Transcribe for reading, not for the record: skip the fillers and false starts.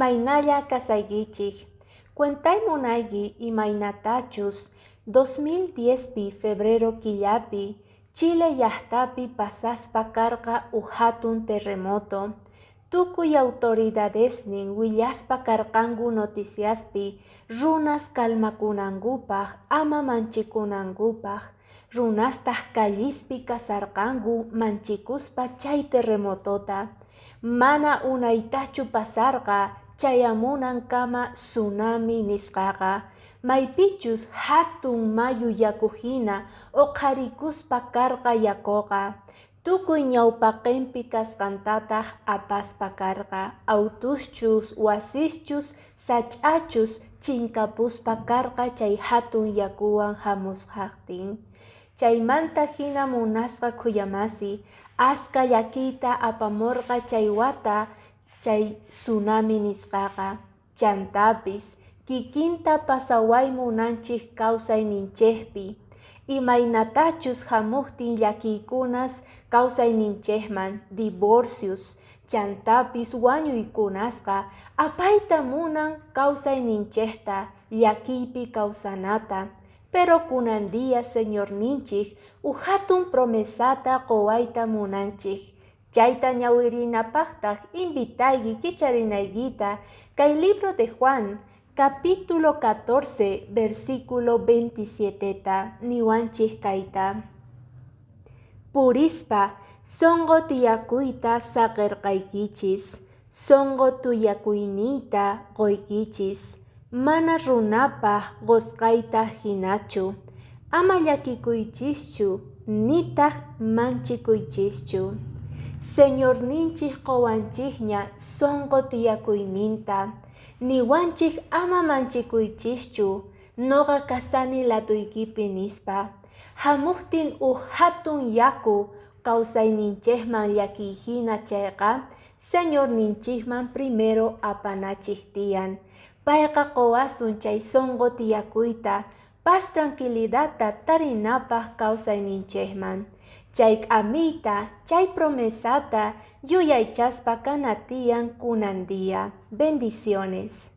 Imaynalla kasaykichik. Cuentay munayki imaynatachus 2010pi febrero killapi Chile llaqtapi pasaspa karqa uj hatun terremoto. Tukuy autoridadesnin willaspa karqanku noticiaspi runas calmakunankupaq, ama manchikunankupaq. Runastaq callispi kasarqanku manchikuspa chay terremotota. Mana unaytachu pasarqa chayamunankama tsunami nisqaqa, maypichus hatun mayu yakuhina uqharikuspa karqa yakuqa, tukuy ñawpaqinpi kasqantataq apaspa karqa, autuschus, wasischus, sach'achus chinkapuspa karqa chay hatun yakuwan hamusqaqtin. Chaymanta hina munasqa khuyamasi, aska llakiyta apamurqa chay wata chay tsunami nisqaqa. Chantapis kikinta pasaway munanchik kawsayninchikpi, imaynatachus hamuqtin llakiykunas kawsayninchikman, divorcios, chantapis wañuykunasqa apayta munan kawsayninchikta llakiypi kawsanata. Pero kunan día Señorninchik uj hatun promesata quwayta munanchik. Chayta ñawirinapaqtaq invitayki kicharinaykita kay libro de Juan, capítulo 14, versículo 27ta niwanchik kayta. Purispa sonqo tiyakuyta saqirqaykichis, sonqo tiyakuyniyta quykichis, mana runapaq qusqayta hinachu. Ama llakikuychischu, nitaq manchikuychischu. Señorninchik quwanchikña sonqo tiyakuyninta, niwanchik ama manchikuychischu, noqa kasani laduykipi nispa. Hamuqtin uj hatun yaku kawsayninchikman llakiyhina chayqa, Señorninchikman primero apanachik tiyan. Payqa quwasun chay sonqo tiyakuyta, paz tranquilidadta tarinapaq kawsayninchikman. Chay k'amiyta, chay promesata yuyaychaspa kana tiyan kunan día. Bendiciones.